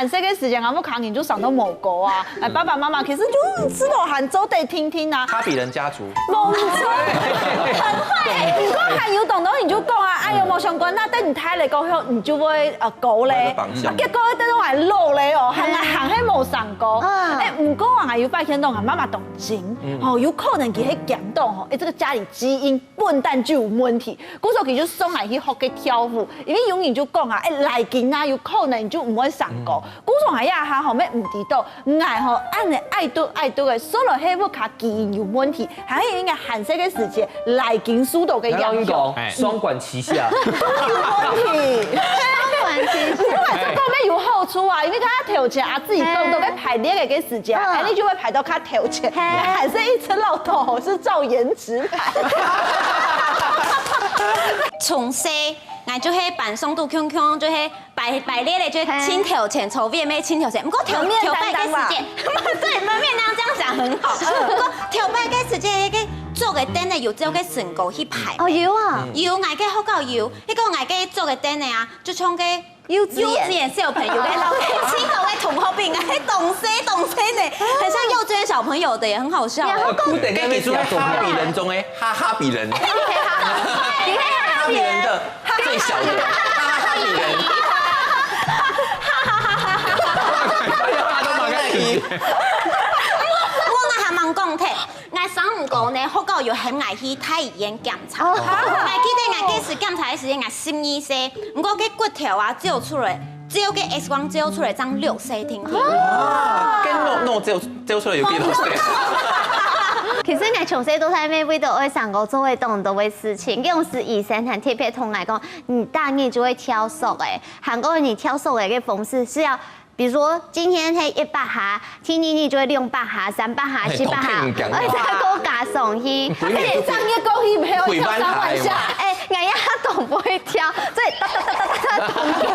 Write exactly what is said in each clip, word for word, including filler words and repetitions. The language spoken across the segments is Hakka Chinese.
還細个時節，𠊎屋下人就生到無高啊，哎，爸爸媽媽其實就知道還做得定定啊。哈比人家族。無錯，很會。毋過還有當多人就講啊，哎喲，無相干，那等你大了過後，你就會呃高咧。會有方向。啊，結果等到還老咧哦，還還還係無生高。啊。哎，毋過啊，還有發現到啊，媽媽當精，哦，有可能佢係驚到吼，哎，這個家裡基因本旦就有問題，故所佢就送𠊎去學个跳舞，因為有人就講啊，哎，拉筋啊，有可能你就毋會生高。 故所𠊎這下吼，乜毋知道，𠊎吼恁呢愛讀愛讀个，所以係屋下基因有問題，還係應該還細个時節拉筋輸到个影響。𠊎同你講，哎。雙管齊下。有問題。雙管齊下。毋過還係講乜有好處啊，因為佢頭前啊自己講到个排列个時節，嗯。哎，你就會排到較頭前，嘿。還係一直老頭是照顏值排。從細，𠊎就係班上肚強強，就係 排排列咧，就係盡頭前，坐位乜盡頭前。毋過頭頭擺个時節，對，門面那樣這樣講很好。毋過頭擺个時節，該个做个凳仔有照个身高去排。哦，有啊。有，𠊎个學校有，該个𠊎个做个凳仔啊，就像个幼稚園。幼稚園小朋友个，老師，盡高个同學比，𠊎當細當細呢，很像幼稚園小朋友的耶，很好笑。然後講，該个係哈比人中的哈哈比人。你可以哈哈比人。你可以哈哈比人。哈比人的 最小的，哈哈哈比人。我𠊎還吂講忒，𠊎生毋高呢，學校有喊𠊎去大醫院檢查。哦。𠊎記得𠊎該時檢查个時間，𠊎十二歲，毋過該骨頭啊照出來，照个X光照出來正六歲定定。哇，該腦腦照照出來有幾多歲？其實𠊎從細到大，每每都會想過做會當多个事情，有時醫生還特別同𠊎講， 你逐日就會跳索仔，還過你跳索仔个方式係愛，比如說今天係一百下，第二日就會兩百下、三百下、四百下，哎，再過加上去。哎，上月過去沒有跳三萬下。哎，𠊎也當毋會跳，所以噠噠噠噠噠噠噠。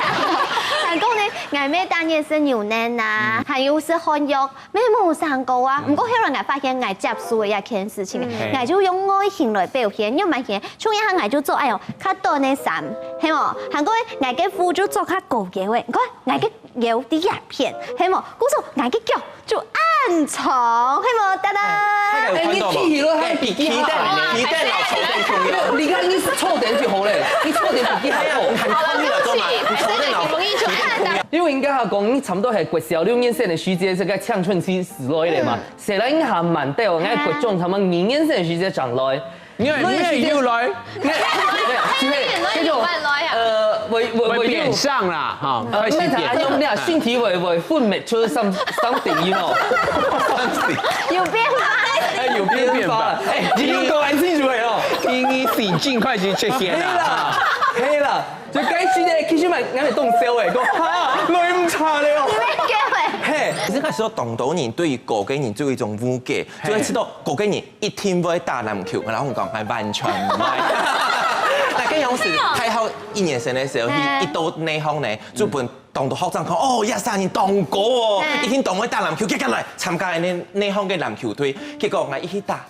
還過呢，𠊎乜逐日食牛奶啊，還有食漢藥， 乜無生高啊，毋過後來𠊎發現𠊎接受个一件事情，𠊎就用外形來表現，用麼个？像一下𠊎就著恁樣較短个衫，係無？還過𠊎个褲就著較高腰个，你看𠊎个腰在這片，係無？故所𠊎个腳就恁長，係無？噠噠。哎，你踢起來還比較好。皮蛋，皮蛋老丑的朋友。你看你是臭點就好嘞，你臭點比較好。很聰明了，懂嗎？你丑在腦，皮蛋。因為應該講，你差不多係國小六年生个時節，這個青春期 之類个嘛，細人還蠻多，𠊎國中差不多二年生个時節正來。你你又來，沒有，就是那種呃，會會會變相啦，哈，呃，開始變。那種那身體會會分泌出some something，you know，有變化。哎，有變變化。哎，你用講很清楚个哦。你你盡快去切線啦。係啦，就該時呢，其實嘛，𠊎係當笑个，講哈，來毋差了哦。你會笑个。嘿，其實該時候當多人對於高个人就有一種誤解， 就會知道高个人一定會打籃球，然後𠊎講，𠊎完全毋會。那个樣子，大學一年生个時候，去一到內行呢，就分當多學長講，哦，這儕人當高哦，一定當會打籃球，遽遽來參加𠊎等內行个籃球隊。結果𠊎一去打，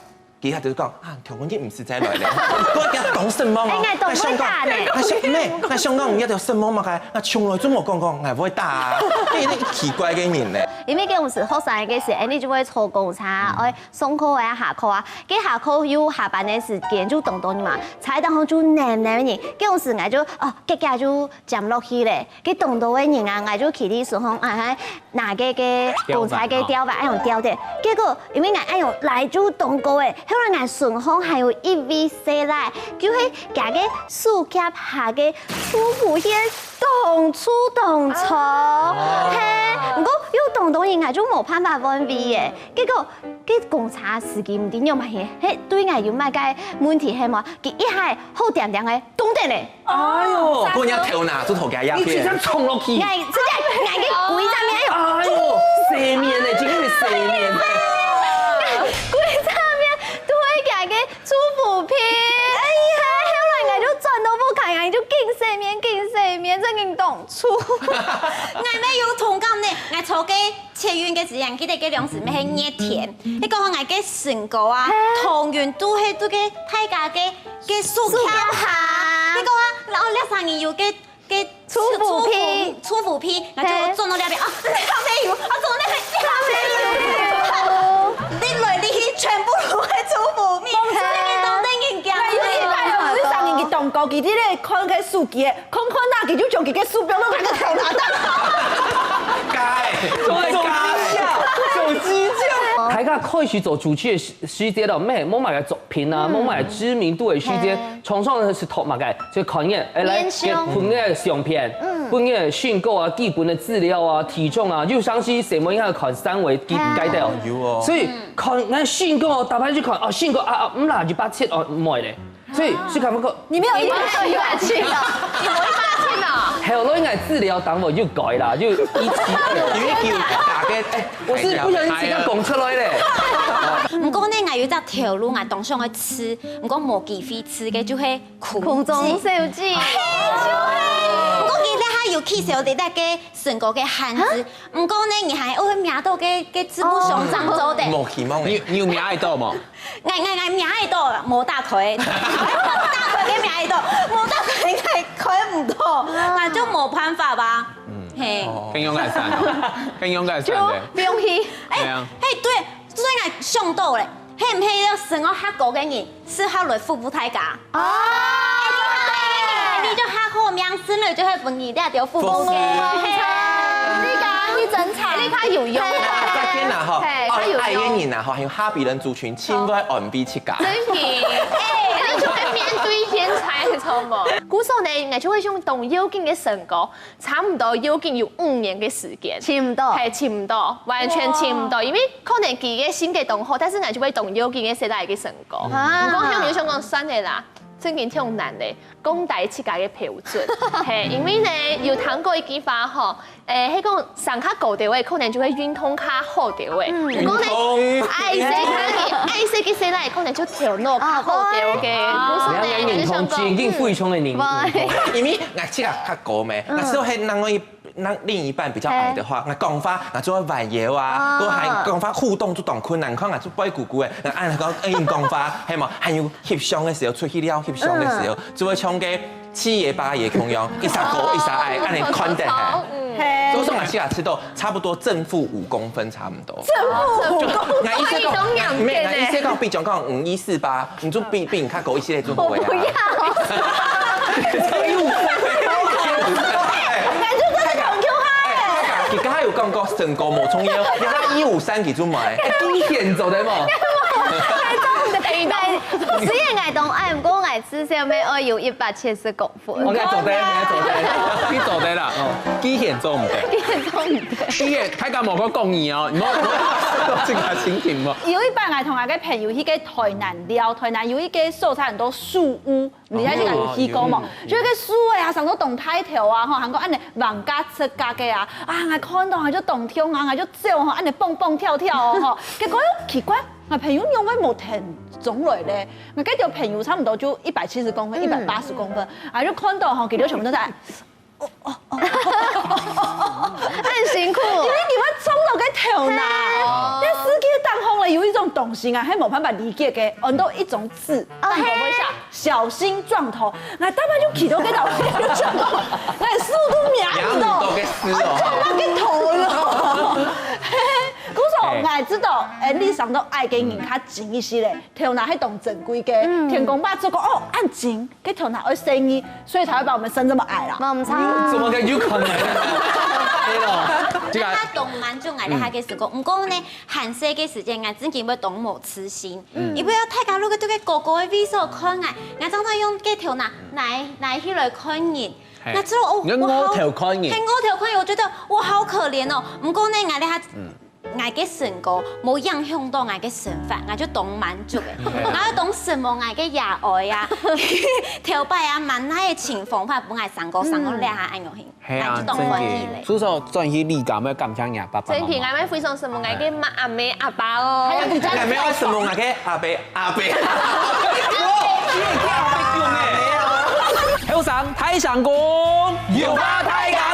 佢就講，啊，頭文日毋使再來了。𠊎講當失望哦。哎，𠊎當會打呢。𠊎想，咩，𠊎想講，你這條失望嘛，𠊎從來就無講過，𠊎會打啊。你奇怪个人呢。因為該時學生个時，哎，你就會坐公車，哎， 上課啊，下課啊，該下課又下班个時間就當多人嘛，車頂項就淰淰人，該種時𠊎就哦，遽遽就尖落去咧。該當多个人啊，𠊎就企在脣項，哎，拿該个公車个吊牌，哎，用吊个。結果因為𠊎哎用來就當高个，後來𠊎脣項還有一位細賴，就係厥个手脥下个粗布鞋當粗當粗，嘿，毋過又當多人，𠊎就無辦法換位个。結果 該公車司機毋知仰般，嘿，對𠊎有麼个問題係無？佢一下好恬恬个動等咧。哎喲，過人家頭那，就頭家壓你直接衝落去。𠊎直接𠊎个歸隻面，哎喲，哎喲，洗面呢，真的是洗面。歸隻面對佢个豬肚皮，哎呀，後來𠊎就轉到屋下，𠊎就緊洗面，緊洗面，真緊動粗。𠊎乜有同感呢，𠊎坐个 捷運个時間，記得該量時乜係熱天，該个𠊎个身高啊，同樣都係對个大家个个手脥下，該个啊，然後這儕人有个个臭腐皮，臭腐皮，然後就轉到那邊，啊，那邊有，啊，轉到那邊，那邊有。你來你去全部都係臭腐皮，所以你當得人驚。那有一擺哦，有一儕人去當高級，你咧看該手機，看看那佢就將佢个手錶攏拿个頭拿到。該，該，手機架。大家開始做主持个時，時節了，無，無麼个作品啊，無麼个知名度个時節，常常係讀麼个，就看个，哎，來，面相。分个相片，分个身高啊，基本个資料啊，體重啊，有當時細妹仔看三圍，該兜。有哦。所以看，𠊎身高，逐擺就看，哦，身高啊，啊，毋啦，一百七哦，毋會咧。所以就感覺，你沒有一百七，一百七哦，你沒有一百七哦。後來𠊎資料當我又改啦，就一七二。因為有假个，哎，我是不小心自家講出來咧。毋過呢，𠊎有一隻頭路，𠊎當想愛試，毋過無機會試个就係空姐。空中小姐。嘿，就係。毋過佢這下有取消你个身高个限制，毋過呢，你還會摸到个，个字幕上張做得。無希望。你，你有摸得到無？ 𠊎，𠊎，𠊎摸得到，無打開。打開个摸得到，無打開个開毋到，那就無辦法吧。嘿。哦，更勇敢算哦，更勇敢算的。就不用去。哎，對啊。嘿，對，所以𠊎想到咧，係毋係要生到較高个人，適合來服務大家？哦。哎，你較高个人，你就較好命，生了就會分你這條服務个。服務。嘿。你講，你真慘。你較有用。大家見啦吼，嘿，哦，較有用。矮个人啊吼，還有下邊人族群，千萬愛比自家。真的。哎，你就會面對天才，知道無？故所呢，𠊎就會想當要緊个身高，差毋多要緊有五年个時間。尋毋到。嘿，尋毋到，完全尋毋到，因為可能佢个性格當好，但是𠊎就會當要緊个設在个身高。啊。毋過像你想講算了啦，真經忒難咧，降低自家个標準。嘿，因為呢，有聽過一句話吼， 誒，係講生較高兜个，可能就會運動較好兜个。嗯。毋過呢，運動。矮細个，矮細个細倈，可能就頭腦較好兜个。啊，對。故所呢，兩個人就想講，同真經非常个靈活。嗯。因為𠊎自家較高咩，嗯。若係係另外一，另，另一半比較矮的話，嘿。𠊎講話，𠊎就會彎腰啊，哦。𠊎還講話互動就當困難，你看𠊎就背痀痀个，𠊎恁樣講，硬講話，係無？還有翕相个時候，出去尞翕相个時候，嗯。就會像个 七爺八爺共樣，一儕高一儕矮，恁樣看得很。嗯。嘿。所以說，𠊎自家試到差不多正負五公分差不多。正負五公分。就，𠊎意思講，可以當仰片欸。沒有，𠊎意思講，比如講，五一四八，你就比，比你較高一些就好啊。我不要。一五三。感覺真的很可愛欸。哎，佢剛才有講過身高無重要，佢一五三佢就買。哎，幾顯做得無？哎，真的，哎，雖然𠊎當矮，毋過𠊎至少愛有一百七十公分。 分。哦，你做得，你做得，你做得啦，哦，既然做毋得。既然做毋得。既然大家莫講講你哦，你莫，莫，這個心情莫。有一擺，𠊎同𠊎个朋友去个台南尞，台南有一個所在很多樹屋，你在這個有去過無？哦，有。就一個樹仔啊，上頭當大條啊，吼，還過恁樣橫加直加个啊，啊，𠊎看到𠊎就當暢啊，𠊎就走吼，恁樣蹦蹦跳跳哦，吼。結果又奇怪， 𠊎朋友仰會無停轉來咧？𠊎該條朋友差毋多就一百七十公分，嗯。一百八十公分，啊，就看到吼，佢兜全部都在，哦哦哦，很辛苦。因為佢會撞到該頭那，嘿。該司機當中咧有一種東西啊，係無辦法理解个，安到一種字，哦，當中會寫，嘿。小心撞頭。𠊎大概就企到該頭，就撞到，𠊎速度慢到，搖到該死哦。哦，撞到該頭了。嘿，故所，嘿。𠊎知道，哎，你生到矮个人較精一些咧。 頭那係當珍貴个，嗯。天公伯就講，哦，恁精，該頭那愛細義，所以才會把我們生這麼矮啦。無毋著。嗯，怎麼可能有可能？對咯。這個，佢當滿足𠊎這下个身高，嗯。毋過呢，還細个時節，𠊎真經會當無自信。嗯。因為大家如果對該高高个位所看𠊎，𠊎常常用該頭那，拿，拿起來看人。嘿。𠊎就，哦，你用我好，額頭看人。嘿，額頭看人，我覺得我好可憐哦。毋過呢，𠊎這下，嗯。 𠊎个身高無影響到𠊎个生活，𠊎就當滿足个。嗯。𠊎就當承蒙𠊎个爺哀啊，頭擺啊，滿哪个情況下分𠊎生高，生到這下恁樣形，嗯。係啊，𠊎就當歡喜咧。真个。所以說，轉去你敢要感謝你爸爸媽媽？真个，𠊎愛非常承蒙𠊎个媽、阿姆、阿爸哦。還有你家的，𠊎愛承蒙𠊎个阿伯、阿伯。後生大聲公，有話大家